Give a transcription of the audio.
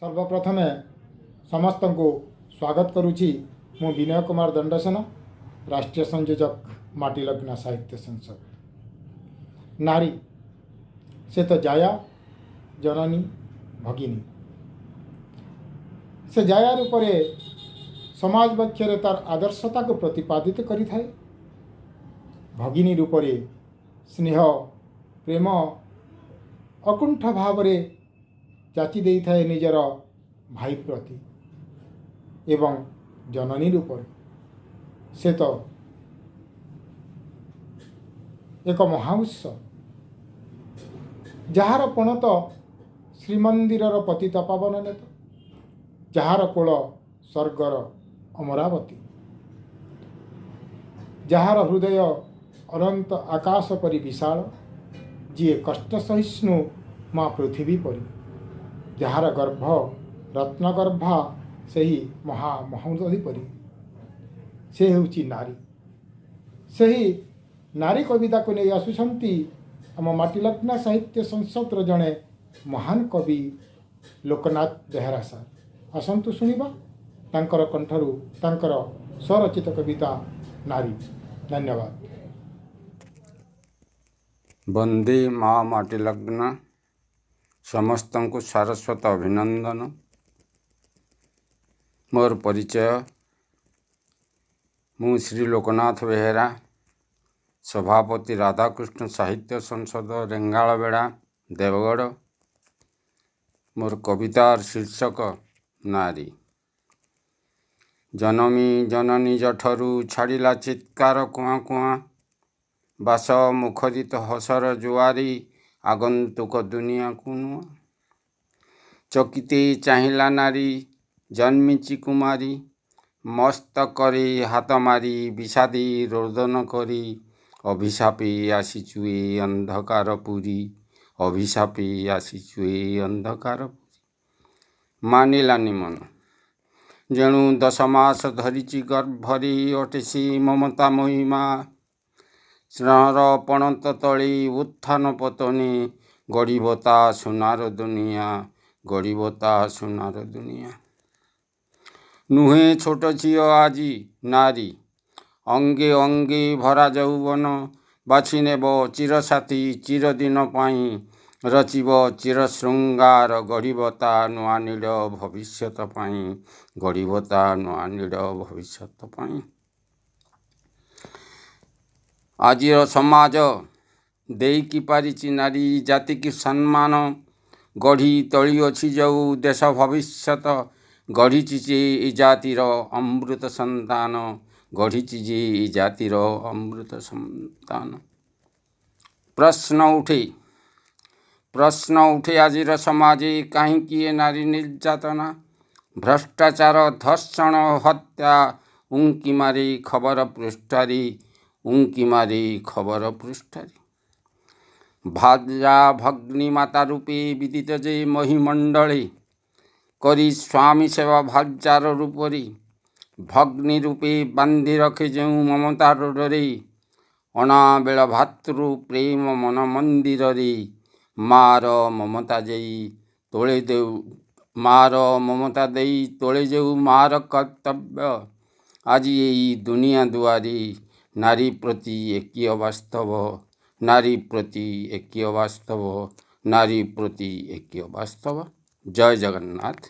ସର୍ବପ୍ରଥମେ ସମସ୍ତଙ୍କୁ ସ୍ୱାଗତ କରୁଛି ମୁଁ ବିନୟ କୁମାର ଦଣ୍ଡସେନା, ରାଷ୍ଟ୍ରୀୟ ସଂଯୋଜକ, ମାଟିଲଗ୍ନା ସାହିତ୍ୟ ସଂସଦ। ନାରୀ ସେ ତ ଜାୟା, ଜନନୀ, ଭଗିନୀ। ସେ ଜାୟା ରୂପରେ ସମାଜ ବକ୍ଷରେ ତାର ଆଦର୍ଶତାକୁ ପ୍ରତିପାଦିତ କରିଥାଏ। ଭଗିନୀ ରୂପରେ ସ୍ନେହ, ପ୍ରେମ ଅକୁଣ୍ଠ ଭାବରେ ଯାଚି ଦେଇଥାଏ ନିଜର ଭାଇ ପ୍ରତି, ଏବଂ ଜନନୀ ରୂପରେ ସେ ତ ଏକ ମହାଉତ୍ସ, ଯାହାର ପଣତ ଶ୍ରୀମନ୍ଦିରର ପତିତ ପାବନ ନେତ, ଯାହାର କୋଳ ସ୍ୱର୍ଗର ଅମରାବତୀ, ଯାହାର ହୃଦୟ ଅନନ୍ତ ଆକାଶ ପରି ବିଶାଳ, ଯିଏ କଷ୍ଟ ସହିଷ୍ଣୁ ମା ପୃଥିବୀ ପରି, ଯାହାର ଗର୍ଭ ରତ୍ନଗର୍ଭା ସେହି ମହା ମହୋଦଧି ପରି, ସେ ହେଉଛି ନାରୀ। ସେହି ନାରୀ କବିତାକୁ ନେଇ ଆସୁଛନ୍ତି ଆମ ମାଟିଲଗ୍ନା ସାହିତ୍ୟ ସଂସଦର ଜଣେ ମହାନ କବି ଲୋକନାଥ ବେହେରା ସାର୍। ଆସନ୍ତୁ ଶୁଣିବା ତାଙ୍କର କଣ୍ଠରୁ ତାଙ୍କର ସ୍ୱରଚିତ କବିତା ନାରୀ। ଧନ୍ୟବାଦ। ବନ୍ଦେ ମା ମାଟିଲଗ୍ନା। ସମସ୍ତଙ୍କୁ ସାରସ୍ୱତ ଅଭିନନ୍ଦନ। ମୋର ପରିଚୟ, ମୁଁ ଶ୍ରୀ ଲୋକନାଥ ବେହେରା, ସଭାପତି, ରାଧାକୃଷ୍ଣ ସାହିତ୍ୟ ସଂସଦ, ରେଙ୍ଗାଳବେଡ଼ା, ଦେବଗଡ଼। ମୋର କବିତାର ଶୀର୍ଷକ ନାରୀ। ଜନମୀ ଜନନୀ ଜଠରୁ ଛାଡ଼ିଲା ଚିତ୍କାର କୁଆଁ କୁଆଁ, ବାସ ମୁଖରିତ ହସର ଜୁଆରି ଆଗନ୍ତୁକ ଦୁନିଆକୁ ନୂଆ। ଚକିତେ ଚାହିଁଲା ନାରୀ, ଜନ୍ମିଛି କୁମାରୀ, ମସ୍ତକରେ ହାତ ମାରି ବିଷାଦି ରୋଦନ କରି, ଅଭିଶାପି ଆସିଛୁ ଏ ଅନ୍ଧକାର ପୁରୀ, ଅଭିଶାପି ଆସିଛୁ ଏ ଅନ୍ଧକାର ପୁରୀ। ମାନିଲାନି ମନ, ଯେଣୁ 10 ମାସ ଧରିଛି ଗର୍ଭରେ, ଅଟେ ସେ ମମତାମୟୀ ମା। ସ୍ନେହର ପଣତ ତଳେ ଉତ୍ଥାନ ପତନେ ଗଢ଼ିବ ତା ସୁନାର ଦୁନିଆ, ଗଢ଼ିବ ତା ସୁନାର ଦୁନିଆ। ନୁହେଁ ଛୋଟ ଝିଅ ଆଜି ନାରୀ, ଅଙ୍ଗେ ଅଙ୍ଗେ ଭରା ଯୌବନ। ବାଛି ନେବ ଚିରସାଥୀ ଚିରଦିନ ପାଇଁ, ରଚିବ ଚିର ଶୃଙ୍ଗାର, ଗଢ଼ିବ ତା ନୂଆ ନୀଡ଼ ଭବିଷ୍ୟତ ପାଇଁ, ଗଢ଼ିବ ତା ନୂଆ ନୀଡ଼ ଭବିଷ୍ୟତ ପାଇଁ। ଆଜିର ସମାଜ ଦେଇକି ପାରିଛି ନାରୀ ଜାତିକି ସମ୍ମାନ। ଗଢ଼ି ତୋଳିଅଛି ଯେଉଁ ଦେଶ ଭବିଷ୍ୟତ, ଗଢ଼ିଛି ଯେ ଏ ଜାତିର ଅମୃତ ସନ୍ତାନ, ଗଢ଼ିଛି ଯେ ଏ ଜାତିର ଅମୃତ ସନ୍ତାନ। ପ୍ରଶ୍ନ ଉଠେ, ପ୍ରଶ୍ନ ଉଠେ ଆଜିର ସମାଜେ, କାହିଁକି ଏ ନାରୀ ନିର୍ଯାତନା? ଭ୍ରଷ୍ଟାଚାର, ଧର୍ଷଣ, ହତ୍ୟା ଉଙ୍କି ମାରି ଖବର ପୃଷ୍ଠାରେ, ଉଙ୍କି ମାରି ଖବର ପୃଷ୍ଠାରେ। ଭାର୍ଯ୍ୟା ଭଗ୍ନୀ ମାତା ରୂପେ ବିଦିତ ଯେ ମହିମଣ୍ଡଳେ, କରି ସ୍ୱାମୀ ସେବା ଭାର୍ଯ୍ୟାର ରୂପରେ, ଭଗ୍ନୀ ରୂପେ ବାନ୍ଧି ରଖେ ଯେଉଁ ମମତା ଡୋରରେ, ଅନାବିଳ ଭାତୃ ପ୍ରେମ ମନ ମନ୍ଦିରରେ, ମାର ମମତା ଦେଇ ତୋଳେ ଦେଉ, ମାର ମମତା ଦେଇ ତୋଳେ ଯେଉଁ ମାର କର୍ତ୍ତବ୍ୟ, ଆଜି ଏଇ ଦୁନିଆ ଦୁଆରେ ନାରୀ ପ୍ରତି ଏକି ଅବାସ୍ତବ, ନାରୀ ପ୍ରତି ଏକି ଅବାସ୍ତବ, ନାରୀ ପ୍ରତି ଏକି ଅବାସ୍ତବ। ଜୟ ଜଗନ୍ନାଥ।